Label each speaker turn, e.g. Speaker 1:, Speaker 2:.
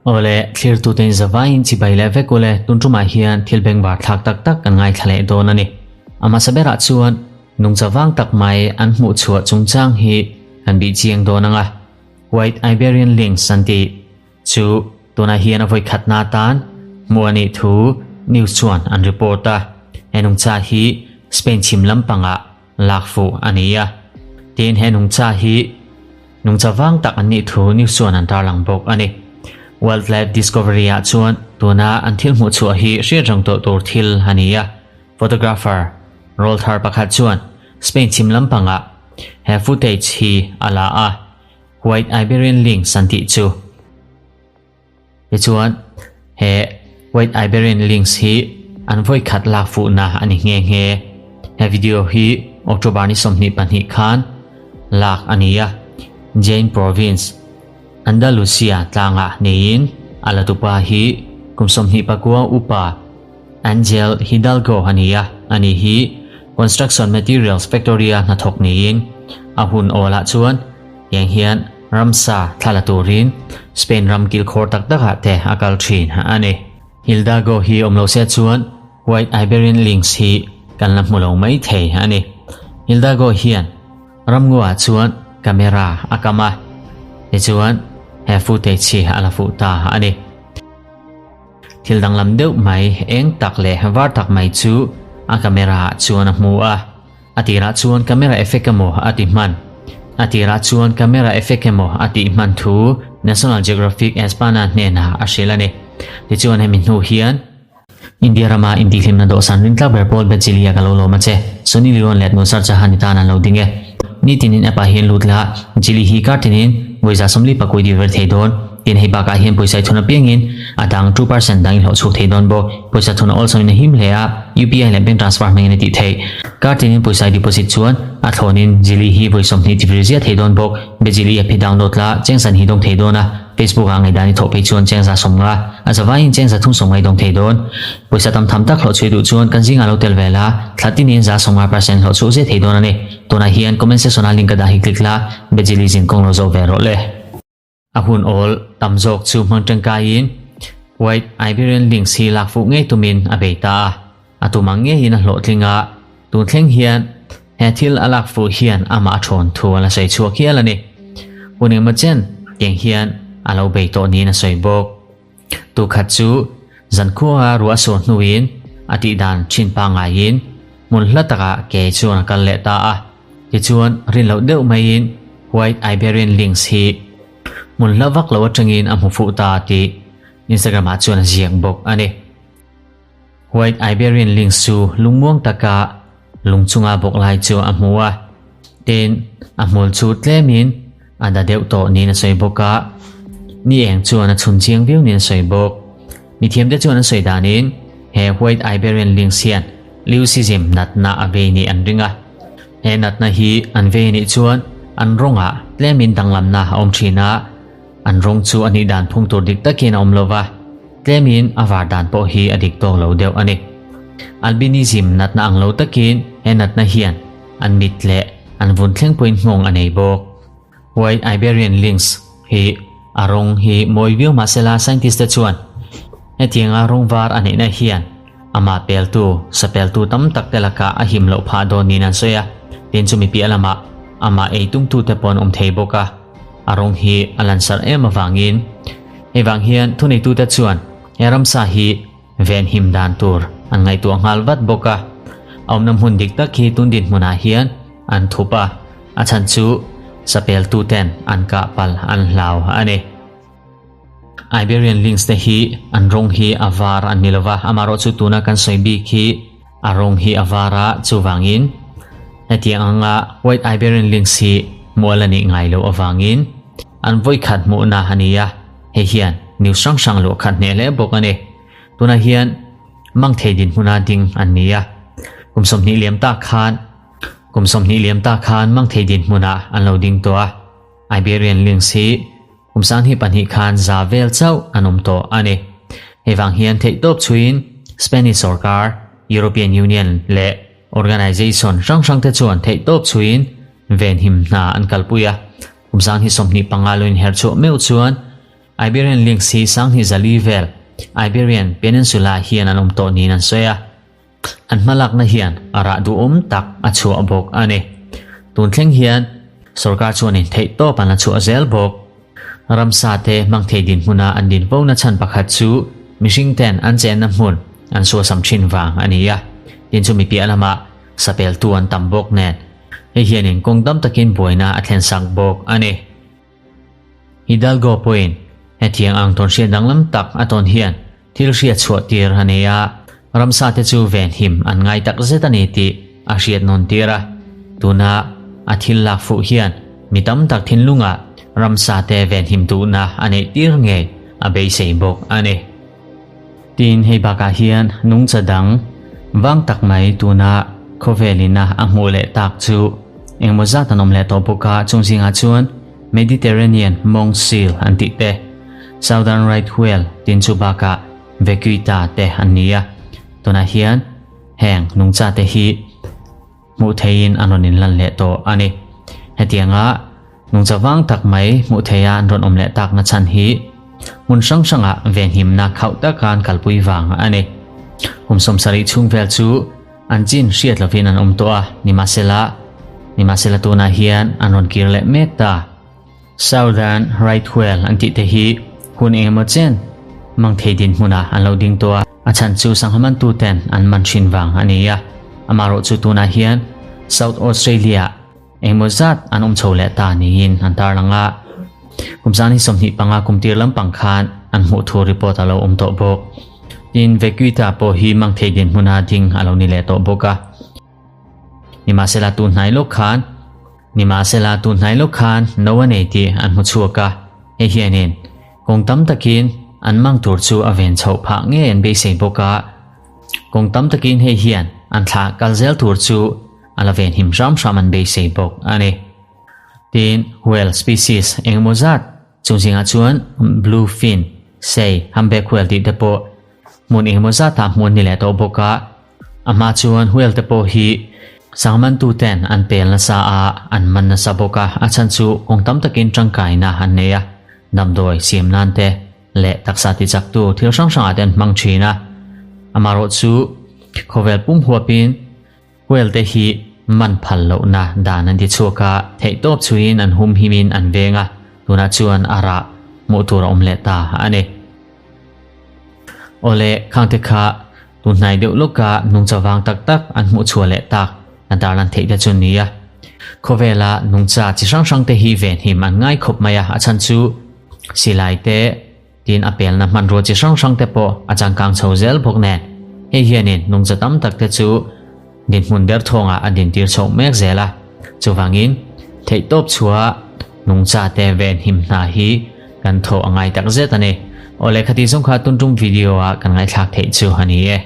Speaker 1: Awle, thlirtute in zavaiin chibai leh vek ule, tun tumah hian thil bengvar thlak tak tak kan ngaithla leh dawn a ni. A hmasa berah chuan nungcha vang tak mai an hmuh chhuah chungchang hi kan bih chiang dawn ang a, White Iberian Lynx an tih chu tunah hian a vawi khatna atan hmuh a nih thu news chuan an report a, he nungcha hi Spain chhim lampangah lak fuh a ni a, tin he nungcha hi nungcha vang tak an nih thu news chuan an tarlang bawk a ni. Wildlife Discovery ah chuan tuna an thil hmuh chhuah hi hriat reng tawh tur thil a ni a, photographer rawlthar pakhat chuan Spain chhim lampangah he footage hi a la a, White Iberian Lynx an tih chu. Tichuan, he White Iberian Lynx hi an vawi khat lak fuhna a ni nghe nghe. He video hi October ni 22 khan lak a ni a, Jaén Province, Andalusia tlangah niin a la tupa hi kum 29 upa Angel Hidalgo a ni a, ani hi Construction Materials Factory-a hnathawk niin a hun awlah chuan Tiang hian ramsa thla la turin Spain ram kilkhawr tak takah te a kal thin a ni. Hidalgo hi awm lo se chuan White Iberian Lynx hi kan la hmu lo mai thei a ni. Hidalgo hian ramnguah chuan camera a kam a, tichuan he footage hi a la fuh ta a ni. Thil danglam deuh mai eng tak leh var tak mai chu a camera ah chuan a hmu a. A tirah chuan camera effect emaw a ti hman. A tirah chuan camera effect emaw a tih hman thu National Geographic Espana hnenah a hrilh a ni. Tichuan hemi hnu hian India rama intihhlimna dawhsan rintlak ber pawl Bechilia ka lo lawm a che. Sunny Leone leh Nusrat Jahan i tan an lo ding e. Nitinin app ah hian lut la, Jili hi kar tinin vawiza 40 pakui deliver thei dawn. Tin hei bakah hian pawisa i thun apiangin a dang 2% dang i hlawh chhuak thei dawn bawk. Pawisa thun a awlsawmin a him hle a, UPI leh bank transfer hmangin a tih theih. Card tinin pawisa i deposit chuan a thlawnin Jili hi vawi 20 tivir ziah thei dawn bawk. Be Jili app hi download la, cheng san hi dawng thei dawn a, Facebook ah ngaihdan i thawh phei chuan cheng 150, a zavaiin cheng 350 i dawng thei dawn. Pawisa tam tham tak hlawh chhuih duh chuan kan zingah lo tel ve la, thla tinin 150% hlawh chhuh ziah thei dawn a ni. Tunah hian comment section ah link ka dah hi click la, Be Jili zin kawng lo zawh ve rawh le. A hun awl tam zawk chu hmang tangkaiin White Iberian Lynx hi lak fuh ngei tumin a bei ta a, a tum ang ngeiin a hlawhtling a, tun thleng hian he thil a lak fuh hian amah a thawn thu a la sawi chhuak hial a ni. Hun engmaw chen tiang hian a lo bei tawh niin a sawi bawk. Tukhat chu zankhua ruah sur hnuin a tihdan thin pangaiin hmun hla takah ke chuan a kal leh ta a. Tichuan, rin loh deuh maiin White Iberian Lynx hi hmun hla vak lo atangin a hmu fuh ta tih Instagram ah chuan a ziak bawk a ni. White Iberian Lynx chu lungmuang taka lung chunga bawk lai chu a hmu a, tin, a hmul chu tlemin a da deuh tawh niin a sawi bawk a, ni eng chuan a chhun chiang viau niin a sawi bawk. Mithiamte chuan an sawi danin he White Iberian Lynx hian leucism natna a vei nih an ring a. He natna hi an vei anih chuan an rawngah tlemin danglamna a awm thin a, an rawng chu a nih dan phung tur dik takin a awm lo va, tlemin a var dan pawh hi a dik tawk lo deuh a ni. Albinism natna ang lo takin he natna hian an mit leh an vun thleng pawhin nghawng a nei bawk. White Iberian Lynx hi a rawng hi mawi viau mahsela scientist te chuan hetianga rawng var a neihna hian Amah peltu, sapeltu tam tak te lakah a him loh phah dawn niin an sawi a, tin chumi piah lamah amah ei tumtute pawh an awm thei bawk a, a rawng hi a lansarh em avangin hei vang hian thuneitute chuan he ramsa hi ven him dan tur an ngaihtuah nghal vat bawk a, a awmna hmun dik tak hi tun dinhmunah hian an thup a, a chhan chu sapeltuten an kah palh an hlau a ni. Iberian Lynx te hi an rawng hi a var an ni lova, amaherawhchu tuna kan sawi bik hi a rawng hi a var a, chuvangin hetiang anga White Iberian Lynx hi hmuh a la nih ngai loh avangin an vawikhat hmuhna a ni a, hei hian news hrang hrang luah khat hneh hle bawk a ni. Tunah hian Mangthei dinhmuna ding an ni a, kum 20 liam tak khan kum 20 liam tak khan Mangthei dinhmunah an lo ding tawh a, Iberian Lynx hi Kum 22 khan za vel chauh an awm tawh a ni. Hei vang hian theihtawp chhuiin Spanish sorkar, European Union leh organization hrang hrangte chuan theihtawp chhuiin venhim hna an kalpui a. Kum 2025 lo inher chhuah meuh chuan Iberian Lynx hi 2004 vel Iberian Peninsula hian an awm tawh niin an sawi a. An hmalakna hian a rah duhawm tak a chhuah bawk a ni. Tun thleng hian sorkar chuanin theihtawp an la chhuah zel bawk. Ramsa te hmang thei dinhmuna an din fo na chhan pakhat chu mihring ten an chenna hmun an suasam thin vang a ni a. Tin chumi piah lamah sapeltu an tam bawk nen hei hianin kawng dam takin buaina a thlensak bawk a ni. Hidalgo pawhin hetiang ang tawnhriat danglam tak a tawn hian thil hriat chhuah tir a nei a, ramsa te chu venhim an ngai tak zet a ni tih a hriat nawn tir a. Tuna a thil lak fuh hian mi tam tak thinlungah ramsa te venhim duhna a neih tir ngei a beisei bawk a ni. Tin, hei bakah hian nungcha dang vang tak mai tuna khawvel ina a hmuh leh tak chu engmaw zat an awm leh tawh bawk a, chung zingah chuan Mediterranean monk seal an tih te, Southern right whale tin chu bakah Vaquita te an ni a, tunah hian heng nungcha te hi hmuh theihin an rawn inlan leh tawh a ni. Hetianga nungcha vang tak mai hmuh theiha an rawn awm leh takna chhan hi hmun hrang hrangah venhimna khauh taka an kalpui vang a ni. Kum 70 chhung vel chu an chin hriat lovin an awm tawh a, nimahsela nimahsela tunah hian an rawn kir leh mek ta. Southern Right Whale an tih te hi hun engemaw chen mang thei dinhmunah an lo ding tawh a, a chhan chu sangha mantuten an man thin vang a ni a. Amaherawhchu tunah hian South Australia-ah engemaw zat an awm chho leh ta niin an tarlang a, kum 2025 kum tir lampang khan an hmuh thu report a lo awm tawh bawk. Tin, Vaquita pawh hi mang thei dinhmuna ding a lo ni leh tawh bawk a. Nimahsela tun hnai lawk khan Nimahsela tun hnai lawk khan no a nei tih an hmu chhuak a, hei hianin kawng tam takin an mang tur chu a ven chhoh phah ngei an beisei bawk a, kawng tam takin hei hian an thlah kal zel tur chu a la ven him hram hram an beisei bawk a ni. Tin, whale species engemaw zat chung zingah chuan bluefin, sei, humpback whale tih te pawh hmun engemaw zatah hmuh an ni leh tawh bawk a, A hma chuan whale te pawh hi sangmantu ten an pel nasa a, an man nasa bawk a, a chhan chu kawng tam takin tangkaina an nei a, damdawi siam nan te leh taksa ti chaktu thil hrang hrangah te an hmang thin a. Amaherawh chu khawvel pum huapin whale te hi man phal lohna dan an ti chhuak a, theihtawp chhuiin an hum himin an veng a, tunah chuan a rah hmuh tur a awm leh ta a ni. Awle, khangte kha tun hnai deuh lawka nungcha vang tak tak an hmuh chhuah leh tak a darlan theih te chu nia. Khawvela nungcha chi hrang hrang te hi venhim an ngai khawp mai a, a chhan chu silai te tin a pelna hmanrua chi hrang hrang te pawh a changkang chho zel bawk nen. Hei hianin nungcha tam tak te chu dinhmun derthawngah a dintir chhoh mek zel a, chuvangin theihtawp chhuah nungcha te venhim hna hi kan thawh a ngai tak zet a ni. Awle khati zawng kha tun tum video ah kan ngaihthlak theih chu a ni e.